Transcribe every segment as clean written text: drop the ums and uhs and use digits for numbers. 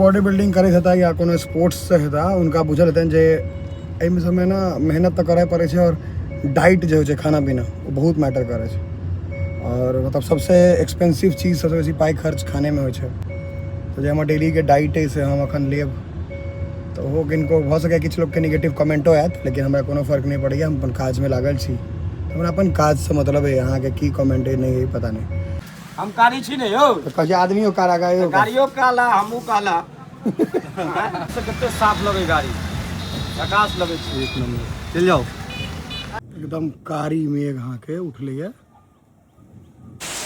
Body building करैत हेता या कोनो स्पोर्ट्ससँ हेता, हुनका बुझल हेतनि जे एहिमे सबमे ने मेहनत तऽ करय पड़ै छै आओर डाइट जे होइ छै, खाना पीना, ओ बहुत मैटर करै छै। आओर मतलब सबसँ एक्सपेंसिव चीज, सबसँ बेसी पाइ खर्च खानेमे होइ छै। तऽ जे हमर डेलीके डाइट अइ से हम एखन लेब, तऽ ओहो किनको भऽ सकैए किछु लोकके निगेटिव कमेंटो आयत, लेकिन हमरा कोनो फर्क नहि पड़ैए। हम अपन काजमे लागल छी, हमरा अपन काजसँ मतलब अइ। अहाँके की कमेंट अइ, नहि अइ, पता नहि। हम कारी छी ने यौ। तऽ कहै छै आदमियो काला, गायो काला। गाड़ियो काला, हमहूँ काला। से कते साफ लगै गाड़ी, झकास लगै छै। एक नंबर। चलि जाउ। एकदम कारी मेघ अहाँके उठलैए।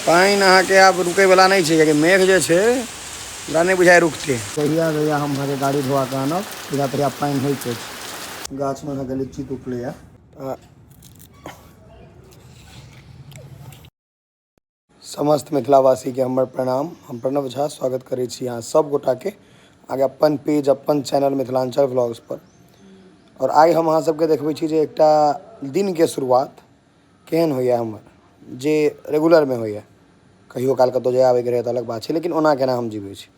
पानि अहाँके आब रुकैवला नहि छै, कियाकि मेघ जे छै हमरा नहि बुझाइ रुकतै। जहिया जहिया हम अहाँके गाड़ी धोआ कऽ आनब, तहिया तहिया पानि होइत अछि। गाछमे अहाँके लीची टूटलैए। समस्त मिथिलावासीके हमर प्रणाम। हम प्रणव झा स्वागत करै छी अहाँ सब गोटाके आगे अपन पेज, अपन चैनल मिथिलाञ्चल व्लॉग्स पर। आओर आइ हम अहाँ सबके देखबै छी जे एकटा दिनके शुरुआत केहन होइए हमर, जे रेगुलरमे होइए। कहियो काल कतहु जाय आबैके रहै तऽ अलग बात छै, लेकिन ओना केना हम जीबै छी।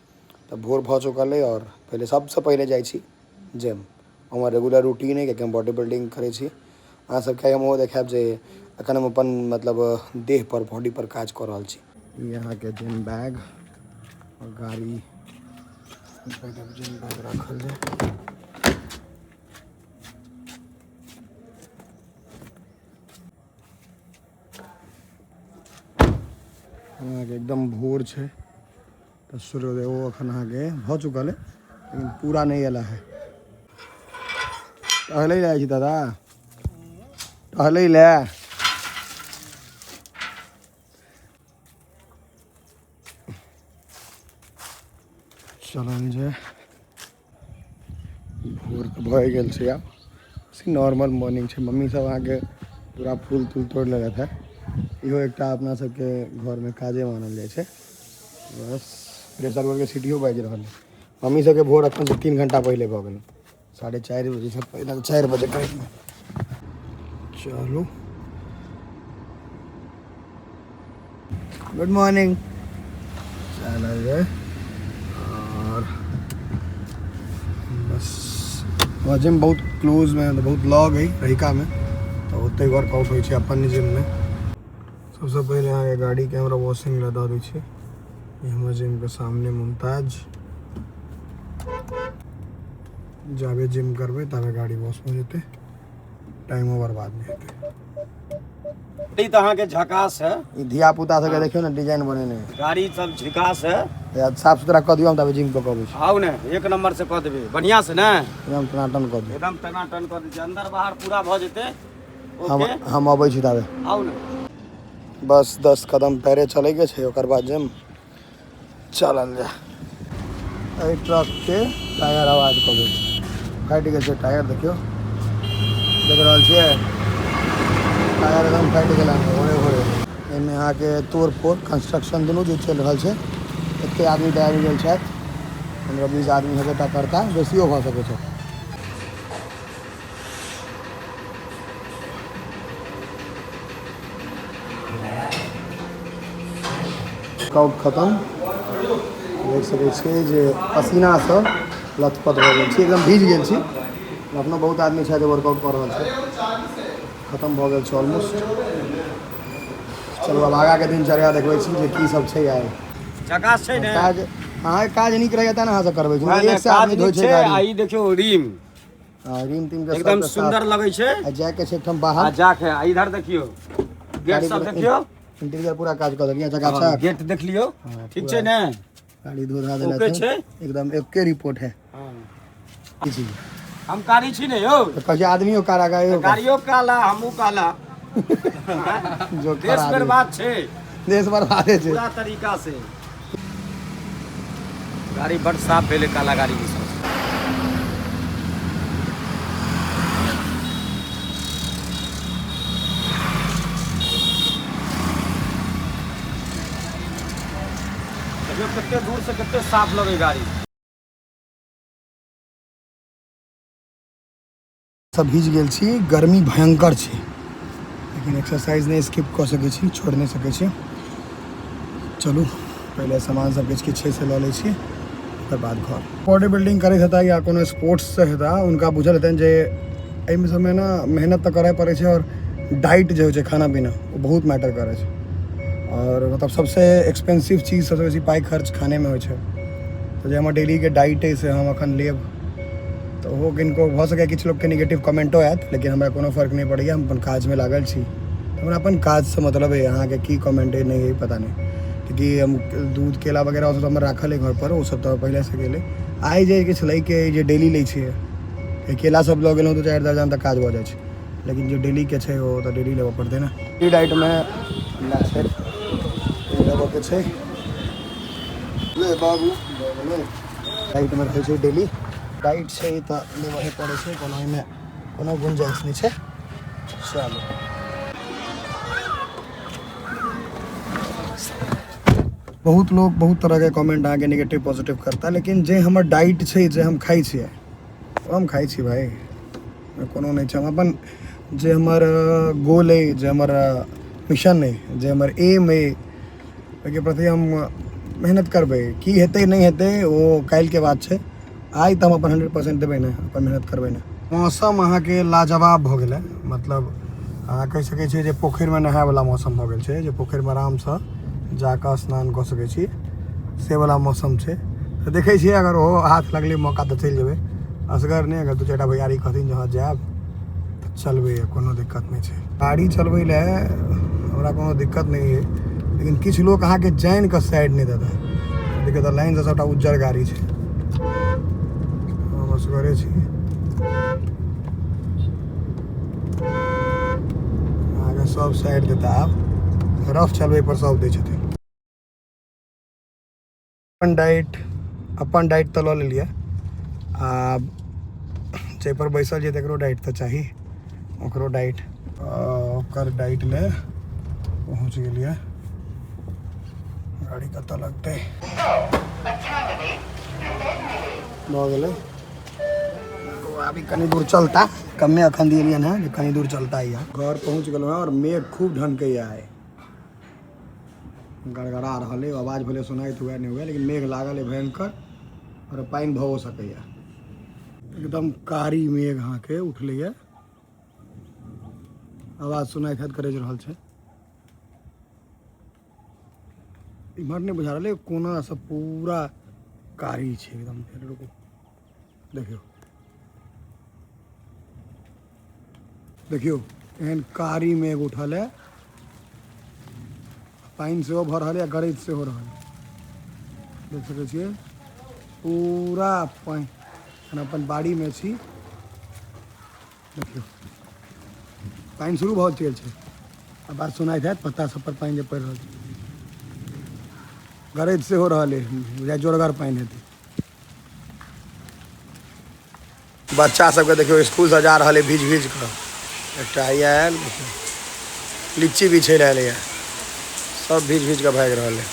तऽ भोर भऽ चुकल अइ आओर पहिले सबसँ पहिले जाइ छी जिम। हमर रेगुलर रूटीन अइ, कियाकि हम बॉडी बिल्डिंग करै छी। अहाँ सबके आइ हम ओहो देखायब जे एखन हम अपन मतलब देह पर, बॉडी पर काज कऽ रहल छी। ई अहाँके जिम बैग आओर गाड़ी, जिम बैग राखल जाय। अहाँके एकदम भोर छै तऽ सूर्योदय ओ एखन अहाँके भऽ चुकल है, लेकिन पूरा नहि एला है। टहलै लए जाइ छी दादा, टहलै लए। चलल जाय। भोर तऽ भए गेल छै, आब नॉर्मल मॉर्निंग छै। मम्मी सब अहाँके पूरा फूल तूल तोड़ि लेलथि है। इहो एकटा अपना सबके घरमे काजे मानल जाइ छै। बस प्रेशर कुकरके सीटियो बाजि रहल है। मम्मी सबके भोर एखन से 3 घंटा पहिले भऽ गेल, 4:30 बजेसँ पहिले, 4 बजे करीबमे। चलू, गुड मॉर्निंग। चलल जाय। और बस हमर जिम बहुत क्लोजमे, बहुत लग है, रहिकामे, तऽ ओतहि वर्कआउट होइ छै अपन जिममे। सबसँ पहिले अहाँके गाड़ीके हमरा वॉशिंग लए दऽ दै छी। ई हमर जिमके सामने मुमताज। जाबे जिम करबै ताबे गाड़ी वॉश भऽ जेतै, टाइमो बर्बाद नहि हेतै। गाड़ी तऽ अहाँके झकास है। ई धिया पुता सबके देखियौ ने डिजाइन बनेने है। गाड़ी सब झकास है। या साफ सुथरा कऽ दियौ, हम ताबे जिम कऽ के अबै छी। आउ ने, एक नंबर से कऽ देबै, बढ़िया से ने। एकदम टनाटन कऽ दियौ। एकदम टनाटन कऽ दै छियै, अंदर बाहर पूरा भऽ जेतै। हम ओके, हम अबै छी ताबे। आउ ने। बस 10 कदम पैरे चलैके छै, ओकर बाद जिम चलल जाय। एहि ट्रकके टायर आवाज कऽ गेल छै, फाटि गेल छै टायर। देखियौ, देख रहल छियै, टायर एकदम फाटि गेल हन भोरे भोरे। एहिमे अहाँके तोड़ फोड़, कंस्ट्रक्शन दुनू चीज चलि रहल छै। एते आदमी तऽ आबि गेल छथि, 15-20 आदमी हेबे टा करता, बेसियो भऽ सकै छै। वर्कआउट खतम। देख सकै छियै जे पसीनासँ लथपथ भऽ गेल छी, एकदम भीज गेल छी। अपनो बहुत आदमी छथि जे वर्कआउट कऽ रहल छै। खतम भऽ गेल छै ऑलमोस्ट। चलू, आब आगाँके दिनचर्या देखबै छी जे की सब छै आइ। झकास छै ने। काज अहाँके काज नीक रहैए तेँ ने अहाँसँ करबै छी। वएह ने, एक सए काज आदमी धोइ नीक छै छै। आ गाड़ी। ई देखियौ रिम। हाँ, रिम तिम के एकदम सबके सुंदर साफ। लगै छै। आ जाके छै एकठाम बाहर। आ जाके आ इधर देखियौ गेट गाड़ी सब पूरा देखियौ। इंटीरियर पूरा काज कऽ देलियै चकाचक। हाँ, गेट देख लियौ। हाँ, ठीक पूरा छै ने। गाड़ी धो धा देने ओके छै। छै। एकदम एके रिपोर्ट है। हाँ। की चीज? हम कारी छी ने यौ। तऽ कहै छै आदमियो काला, गायो काला। गाड़ियो काला, हमहूँ काला। जो देश काला आदमी। बर्बाद छै। देश बर्बादे छै। पूरा तरीका से गाड़ी बड़ साफ भेलै, काला गाड़ी के साथ। देखियौ कते दूर से कते साफ लगै गाड़ी। सब भीज गेल छी, गर्मी भयंकर छै, लेकिन एक्सरसाइज नहि स्किप कऽ सकै छी, छोड़ि नहि सकै छी। चलू, पहिले सामान सब किछु किछु छै से लऽ लै छी, ओकर बाद घर। बॉडी बिल्डिंग करैत हेता या कोनो स्पोर्ट्ससँ हेता, हुनका बुझल हेतनि जे एहिमे सबमे ने मेहनत तऽ करय पड़ै छै आओर डाइट जे होइ छै, खाना पीना, ओ बहुत मैटर करै छै। आओर मतलब सबसँ एक्सपेंसिव चीज, सबसँ बेसी पाइ खर्च खानेमे होइ छै। तऽ जे हमर डेलीके डाइट अइ से हम एखन लेब, तऽ ओहो किनको भऽ सकैए किछु लोकके निगेटिव कमेंटो आयत, लेकिन हमरा कोनो फर्क नहि पड़ैए। हम अपन काजमे लागल छी, हमरा अपन काजसँ मतलब अइ। अहाँके की कमेंट अइ, नहि अइ, पता नहि, कियाकि हम दूध, केला वगैरह ओसभ हमर राखल अइ घरपर, ओसभ तऽ पहिलेसँ गेलै। आइ जे किछु लैके अइ, जे डेली लै छियै, केला सब लऽ गेलहुँ, 2-4 दर्जन, तऽ काज भऽ जाइ छै। लेकिन जे डेलीके छै ओ तऽ डेली लेबऽ पड़तै ने। ई डाइटमे अंडा छै, ई लेबऽके छै। ले बाबू, भऽ गेलै। डाइटमे रहै छै, डेली डाइट छै तऽ लेबहे पड़ै छै, कोनो एहिमे कोनो गुंजाइश नहि छै। चलू, बहुत लोग बहुत तरहके कमेंट अहाँके निगेटिव पॉजिटिव करता, लेकिन जे हमर डाइट छै, जे हम खाइ छियै, ओ हम खाइ छी भाय, कोनो नहि छै। हम अपन जे हमर गोल अइ, जे हमर मिशन अइ, जे हमर एम अइ, ओहिके प्रति हम मेहनत करबै। की हेतै, नहि हेतै, ओ काल्हिके बात छै। आइ तऽ हम अपन 100% देबै ने, अपन मेहनत करबै ने। मौसम अहाँके लाजवाब भऽ गेलै। मतलब अहाँ कहि सकै छियै जे पोखरिमे नहायवला मौसम भऽ गेल छै, जे पोखरिमे आरामसँ जाकऽ स्नान कऽ सकै छी, से वला मौसम छै। तऽ देखै छियै, अगर ओहो हाथ लगलै मौका तऽ चलि जेबै। असगर नहि, अगर 2-4 टा भैयारी कहथिन जे हँ जायब, तऽ चलबै, कोनो दिक्कत नहि छै। गाड़ी चलबै लए हमरा कोनो दिक्कत नहि अइ, लेकिन किछु लोक अहाँके जानि कऽ साइड नहि देता। देखियौ तऽ, लाइनसँ सबटा उज्जर गाड़ी छै, हम असगरे छी। अहाँके सब साइड देता। आब रफ चलबै पर सब दै छथिन। अपन डाइट तऽ लऽ लेलियै, आब जाहिपर बैसल छियै तकरो डाइट तऽ चाही। ओकरो डाइट, ओकर डाइट ले पहुँच गेलियै। गाड़ी कतऽ लगतै? भऽ गेलै। अभी कनि दूर चलता, कमे अखन दिएलियन हँ जे कनि दूर चलता। यहाँ घर पहुँच गेलहुँ हँ आओर मेघ खूब ढनकैया आइ, गड़गड़ा रहल अइ। आवाज भले सुनाइत हुए, नहि हुए, लेकिन मेघ लागल अइ भयंकर आओर पानि भऽ सकैया। एकदम कारी मेघ अहाँके उठलैया, आवाज सुनाइत हैत, गरजि रहल छै। इम्हर नहि बुझा रहल अइ, कोना सब पूरा कारी छै एकदम। रुकू, देखियौ, देखियौ, एहन कारी मेघ उठल है। पानि सेहो भऽ रहल है, गरजि सेहो रहल है। देख सकै छियै पूरा पानि। एखन अपन बाड़ीमे छी। देखियौ, पानि शुरू भऽ गेल छै। आवाज सुनाइत हैत, पत्ता सब पर पानि जे पड़ि रहल छै। गरजि सेहो रहल है, बुझाइ जोरगर पानि हेतै। बच्चा सबके देखियौ, स्कूलसँ जा रहल है भीज भीज कऽ। एकटा हैया आयल, देखियौ, लीची बिछै लए एलैए। सब भीज भीज कऽ भागि रहल है,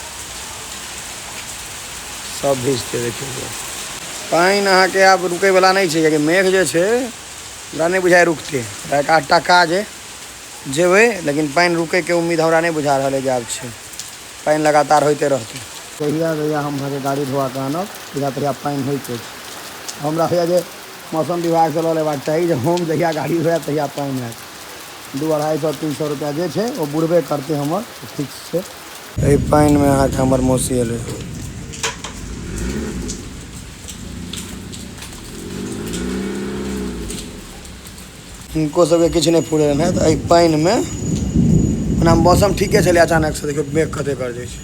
सब भीजते। देखियौ, पानि अहाँके आब रुकैवला नहि छै, कियाकि मेघ जे छै, हमरा नहि बुझाइ रुकतै। एक आधटा काज अइ, जेबै, लेकिन पानि रुकैके उम्मीद हमरा नहि बुझा रहल अइ जे आब छै। पानि लगातार होइते रहतै। जहिया जहिया हम अहाँके गाड़ी धोआ कऽ आनब, तहिया तहिया पानि होइत अछि। हमरा होइए जे मौसम विभागसँ लऽ लेबाक चाही जे हम जहिया गाड़ी धोएब तहिया पानि हैत। 200-250, 300 रुपैआ जे छै ओ बुड़बे करतै हमर, फिक्स छै। एहि पानिमे अहाँके हमर मौसी एलै। हिनको सबके किछु नहि फुरेलनि हेँ। तऽ एहि पानिमे, ओना मौसम ठीके छलै, अचानकसँ देखियौ मेघ कते गरजै छै।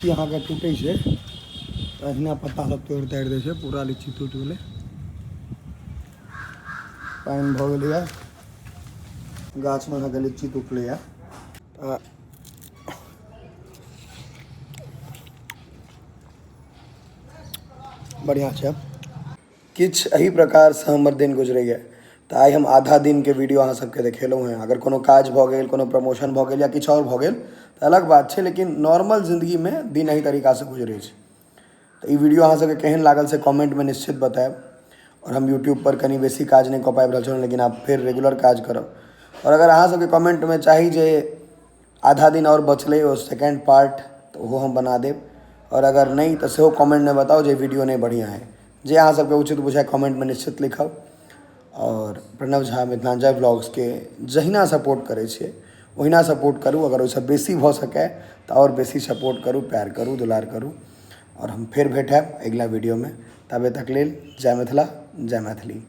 ई अहाँके टूटै छै तऽ अहिना पत्ता सब तोड़ि ताड़ि दै छै। पूरा लीची टूटि गेलै। पानि भऽ गेलैए, गाछमे अहाँके लीची टूटलैए। तऽ बढ़िआँ छै। किछु एही प्रकारसँ हमर दिन गुजरैए। तऽ आइ हम आधा दिनके वीडियो अहाँ सबके देखेलहुँ हेँ। अगर कोनो काज भऽ गेल, कोनो प्रमोशन भऽ गेल या किछु आओर भऽ गेल तऽ अलग बात छै, लेकिन नॉर्मल जिन्दगीमे दिन एही तरीकासँ गुजरै छै। तऽ ई वीडियो अहाँ सबके केहन लागल से कमेंटमे निश्चित बतायब। आओर हम यूट्यूबपर कनि बेसी काज नहि कऽ पाबि रहल छलहुँ, लेकिन आब फेर रेगुलर काज करब। आओर अगर अहाँ सबके कमेंटमे चाही जे आधा दिन आओर बचलै, ओ सेकेंड पार्ट, तऽ ओहो हम बना देब। आओर अगर नहि तऽ सेहो कमेन्टमे बताउ जे वीडियो नहि बढ़िआँ अइ। जे अहाँ सबके उचित बुझाय कमेन्टमे निश्चित लिखब। आओर प्रणव झा मिथिलाञ्चल ब्लॉग्सके जहिना सपोर्ट करै छियै ओहिना सपोर्ट करू। अगर ओहिसँ बेसी भऽ सकै तऽ आओर बेसी सपोर्ट करू, प्यार करू, दुलार करू। आओर हम फेर भेट हैब अगिला वीडियोमे। ताबे तक लेल जय मिथिला, जय मैथिली।